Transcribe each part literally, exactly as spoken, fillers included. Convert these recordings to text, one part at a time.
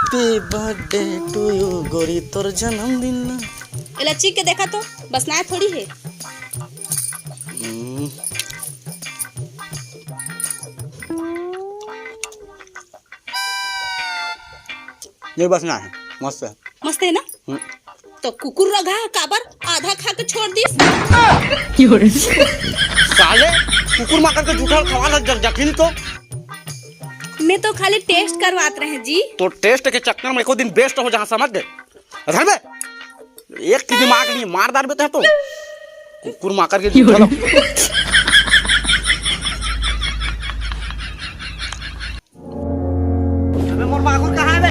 Happy birthday to you, गोरी, तोर जन्मदिन ला। एला चीख के देखा तो, बसनाए थोड़ी हे। हम्म। ये बसनाए हे, मस्त हे। मस्त हे ना? हम्म। तो कुकुर रगहा काबर आधा खा के छोड़ दिस? साले, कुकुर माकर के जूठा खवा ल जखिन तो। मैं तो खाली test करवात रहे जी। तो test के चक्कर में एको दिन waste हो जहाँ, समझ गए? अरे बे, एक की दिमाग नहीं, मार डाल बेटा तो। कुकुर माकर के जूठा ल। अबे मोर मागुर कहाँ है बे?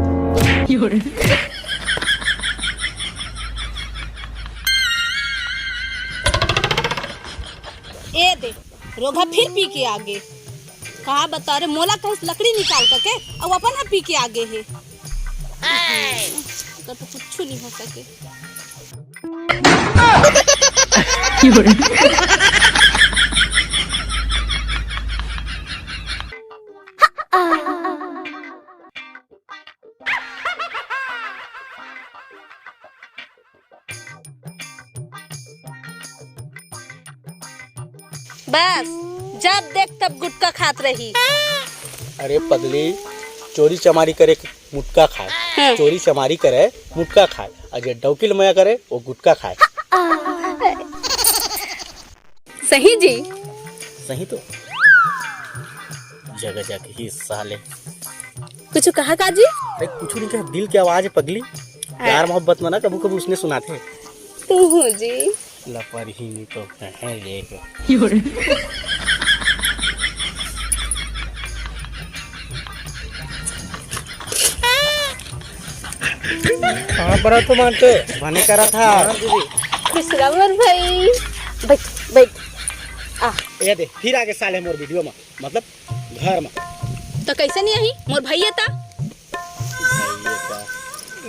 ए दे, रोगहा फिर पी के आगे। का बता रे, मोला कहिस लकड़ी निकाल करके, अउ अपन ह पी के आगे हे। एकर तो कुछु नहीं हो सके। बस, जब देख तब गुटखा खात रही। अरे पगली, चोरी चमारी करे मुटका खाए, हाँ। चोरी चमारी करे मुटका खाए, अउ जे डौकी ल मया करे वो गुटका खाए। सही जी। सही तो। जगह जगह ही साले। कुछ कहा का जी? अरे कुछ नहीं कहा, दिल की आवाज है पगली। हाँ। प्यार मोहब्बत में ना कभी कभी उसने सुनाते हैं। तू हूँ जी। लपर ही नहीं तो कहें देख। कहाँ पर तू मानते? मने करा था। हाँ, दीदी। खुश रह मोर भाई। बैठ, बैठ। आ। ये दे, फिर आगे साले मोर वीडियो में, मतलब घर में। तो कैसे नहीं आही? मोर भाई ये ता।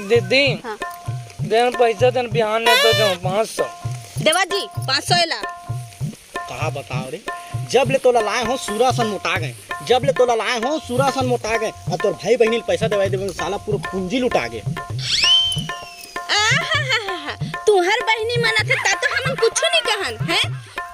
दीदी, हाँ। दे न पैसा, दे न बिहान नहीं तो जाऊँ, पाँच सौ। देवा जी, पाँच सौ एला। कहा बताओ रे, जब ले तोला लाए हो सूरा सन मोटा गए, जब ले तोला लाए हो सूरा सन मोटा गए, अब तोर भाई बहनी ल पैसा देवाई देवे साला पूरा पूंजी लुटा गए। आहाहाहा, तुहर बहनी मन आथे ता तो हमन कुछु नहीं कहन, हैं?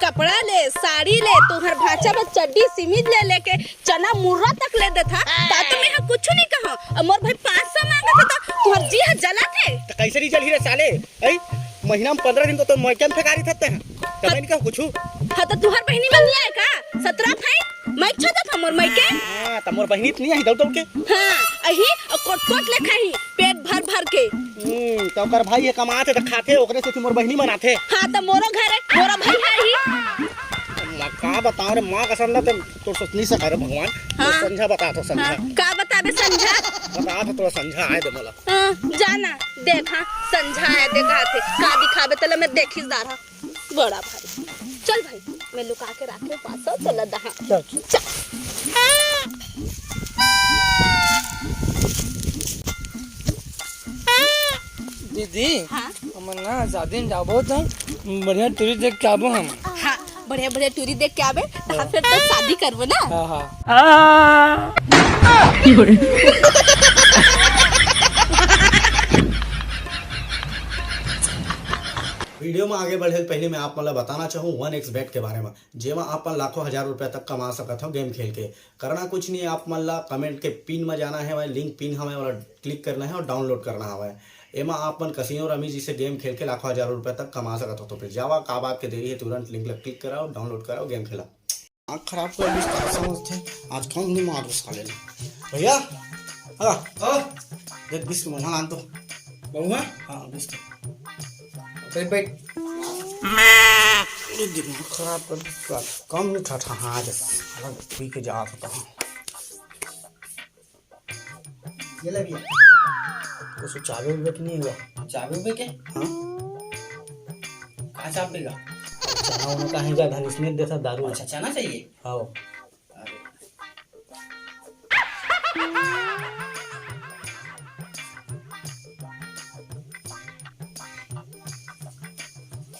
कपड़ा ले, साड़ी ले, तुहर भांचा बर चड्डी सिमीज ले लेके चना मुर्रा तक ले देथा, ता तो मैं ह कुछु नहीं कहूं। अब मोर भाई पाँच सौ मांगत हे तो तुहर जी ह जलाथे। तो कैसे नहीं जलही रे साले? ऐ, महीना में पंद्रह दिन तो तोर मायके में फेंकारी थते हैं, तब नहीं कहूं कुछु। हाँ, तो तुहर बहनी मन नहीं आए का? सत्रह भाई, मैं छो देथा मोर मायके। हाँ, तो मोर बहनी तो नहीं आई दौड़ दौड़ के। हाँ, अही, और कोट कोट ले खाही, पेट भर भर के। हम्म, तो ओकर भाई ये कमाथे तो खाथे, ओकरे से मोर बहनी मनाथे। हाँ, तो मोरो घर है, मोरो भाई है ही। मैं का बताऊं रे, माँ कसम ना, तो तोर सोच नहीं सका रे भगवान। हाँ। संझा बता तो संझा। हाँ, का बताबे संझा? बता तो तोर संझा आए दे मोला। हाँ, जाना, देखा, संझा आए दे कहा थे, का दिखाबे तले मैं देखिस दारा। बड़ा भाई, चल भाई, मैं लुका के राखे पास, चल दहा। चल, चल। चल। दीदी, हाँ? हमन ना शादी में जाबो त बढ़िया टूरी देख के आबो हम। हाँ, बढ़िया बढ़िया टूरी देख के आबे, त फिर तो शादी करबो ना। हाँ, हाँ। वीडियो में आगे बढ़े ले पहले मैं आप मन ला बताना चाहूँ वन एक्स बेट के बारे में, जेमा आप मन लाखों हजार रुपया तक कमा सकत हो गेम खेल के। करना कुछ नहीं है, आप मन ला कमेंट के पिन में जाना है, वहाँ लिंक पिन हमें वाला क्लिक करना है और डाउनलोड करना हवे। एमा आप मन कसिनो रमी जैसे गेम खेल के लाखों हजारों रुपया तक कमा सकत हो। तो फिर जावा, का बात के देरी है, तुरंत लिंक ला क्लिक कराओ, डाउनलोड कराओ, गेम खेला। आँख खराब कर दिस, का समझते? आज कौन नहीं मार साले ने। भैया, हाँ, हाँ। देख बिस्कुट मजा लान तो। बउआ? हाँ, बिस्कुट। बैठ, बैठ। ये दिमाग खराब कर दिस, कम नहीं ठा, ठा, हाँ, आज अलग पी के जा सकता हूँ। ये ले भैया। कुछ चाबे उबे के नहीं हुआ? चाबे उबे के? हाँ। का चाबे का? चना उना का है, ज्यादा इसमें देता दारू। अच्छा, चना चाहिए? हाँ। अरे।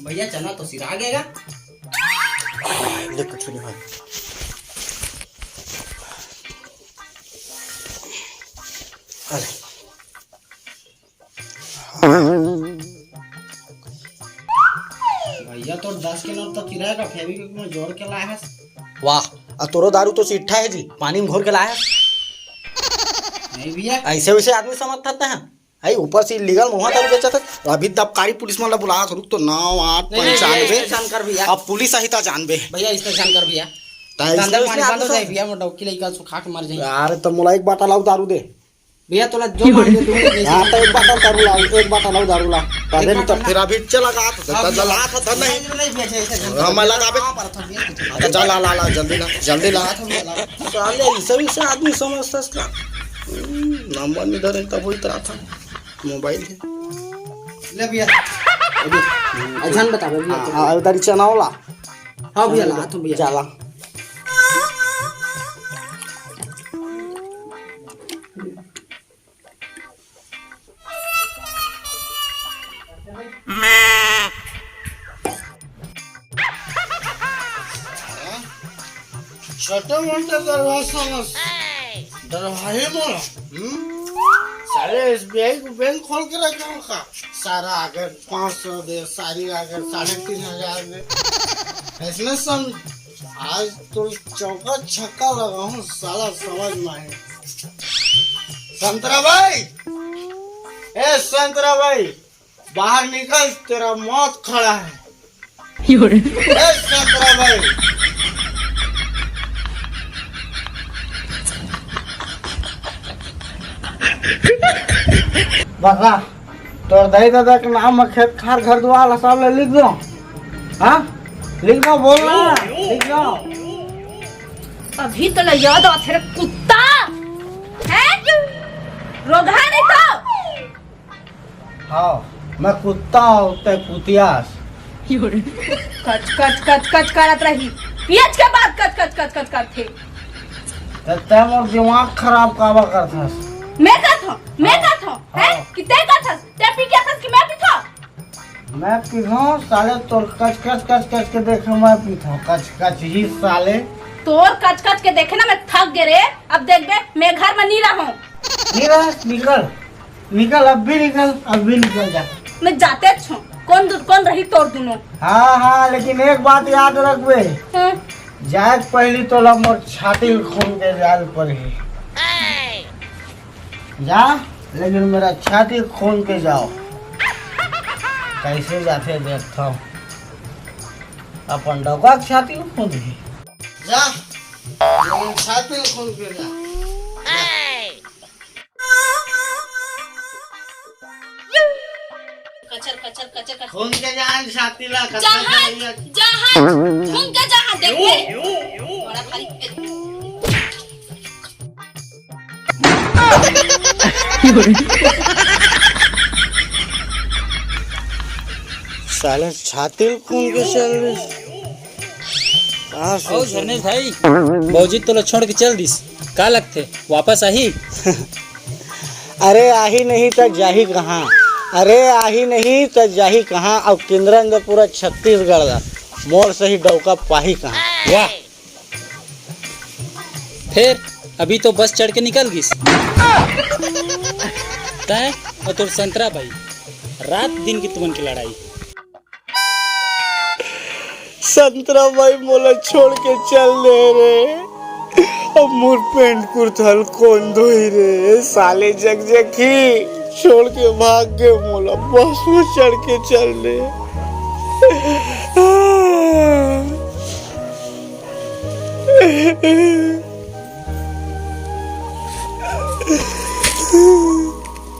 भैया, चना तो सिरा गएगा। देख, कुछ नहीं हुआ। अरे। भैया, तोर दस के नोट तो किराया का फेविक्विक में जोड़ के लाए हस। वाह, अउ तोरो दारू तो चिट्ठा हे जी, पानी में घोर के लाए हस। नहीं भैया। अइसे वइसे आदमी समझथस तैं। अई ऊपर से illegal महुआ दारू बेचत हे। अभी दबकारी पुलिस मन ला बुलावत हँव, रुक तो, नौ आठ पंचानबे। अइसे झन कर भैया। अब पुलिस आही त जानबे। भैया, अइसे झन कर भैया। त अइसे धंधा पानी बंद हो जाही भैया, मोर डौकी लइका सुखा के मर जाही। अरे त मोला एक बाटा लाऊ दारू दे। भैया, तोला जो मांगे तू। हाँ, त एक बाटा दारू लाऊ, एक बाटा लाऊ दारू ला। त एक बाटा त ला। फिर अभी चला गा, त हाँ, जला था नहीं। नहीं भैया, अइसे झन कर। हाँ, मैं लगाबे। हाँ, पर था भैया, त जा ला, ला, ला, जल्दी ला, जल्दी ला। हाँ, भैया, ला। साले, अइसे, अइसे आदमी समझथस का? हम्म, नंबर नहीं धरे, तब वही तरह था। मोबाइल हे। ले भैया। अभी। अइसे झन बताबे भैया। हाँ, हाँ, उधारी चना वाला। हाँ भैया, ला, तुम भैया। चला। छोटे मोटे दरवाजा समझ, दरवाजे मोड़ा। हम्म? साले एसबीआई को बैंक खोल के रखे हो का? सारा आगे पाँच सौ दे, सारी आगे साढ़े तीन हजार दे। अइसने समझ, आज तो चौका छक्का लगाहूँ, साला समझ में आए। संतरा भाई, ए संतरा भाई, बाहर निकल, तेरा मौत खड़ा है। ए संतरा भाई। बकरा, तोर दाई ददा के नाम में खेत खार घर दुआर ला सब ला लिख दो। हाँ? लिख दो, बोल ना, लिख दो। अभी तो ला याद आथे रे कुत्ता। हैं? रोगहा नहीं तो। हाँ, मैं कुत्ता हूँ, तैं कुतियास। कच, कच, कच, कच करत रही। पियज के बाद कच, कच, कच, कच करथे। त तैं मोर दिमाग खराब काबर करथस? मैं करथौं, मैं हाँ, करथौं, हैं? हाँ। कि तैं करथस? तैं पी के आथस कि मैं पीथौं? मैं पीथौं, साले तोर कच, कच, कच, कच के देखे मैं पीथौं, कच, कच ही साले। तोर कच, कच के देखे ना मैं थक गे रे। अब देखबे, मैं घर में नहीं रहूं। नहीं रह, निकल। निकल, अब भी निकल, अब भी निकल जा। मैं जाते छो, कौन दूर कौन रही तोर दुनो। हाँ, हाँ, लेकिन एक बात याद रखबे। हाँ। जाए के पहली तोला मोर छाती ल खून के जाल पड़ही। जा, लेकिन मेरा छाती खून के जाओ। कैसे जाथे देखता हूँ। अपन डौका के छाती ल खून ही। जा, लेकिन छाती ल खून के जा। कचर, कचर, कचर, कचर। खून के जान छाती ला, कचर जहाँ, के जान। जहाँ, खून के जहाँ, देख ले। बड़ा भारी। साले छाती ल खून के चल रही। कहाँ से ओ झरनेश भाई, भौजी तोला छोड़ के चल दिस, का लगथे वापस आही? अरे आही नहीं त जाही कहाँ? अरे आही नहीं त जाही कहाँ? अउ केंद्रा अंदर पूरा छत्तीसगढ़ ला मोर सही डौका पाही कहाँ? वाह, फेर अभी तो बस चढ़ के निकल गिस। तैं अउ तोर संतरा भाई, रात दिन की तुमन की लड़ाई। संतरा भाई मोला छोड़ के चल दे रे। अब मोर पैंट कुर्ता ल कोन धोई रे? साले जकजकी छोड़ के भाग गे मोला, बस में चढ़ के चल दे।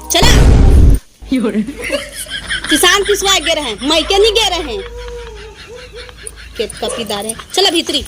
चला। किसान पिसवाए गे रहे, मइके नहीं गे रहे। केतका पिदारे। चला भीतरी।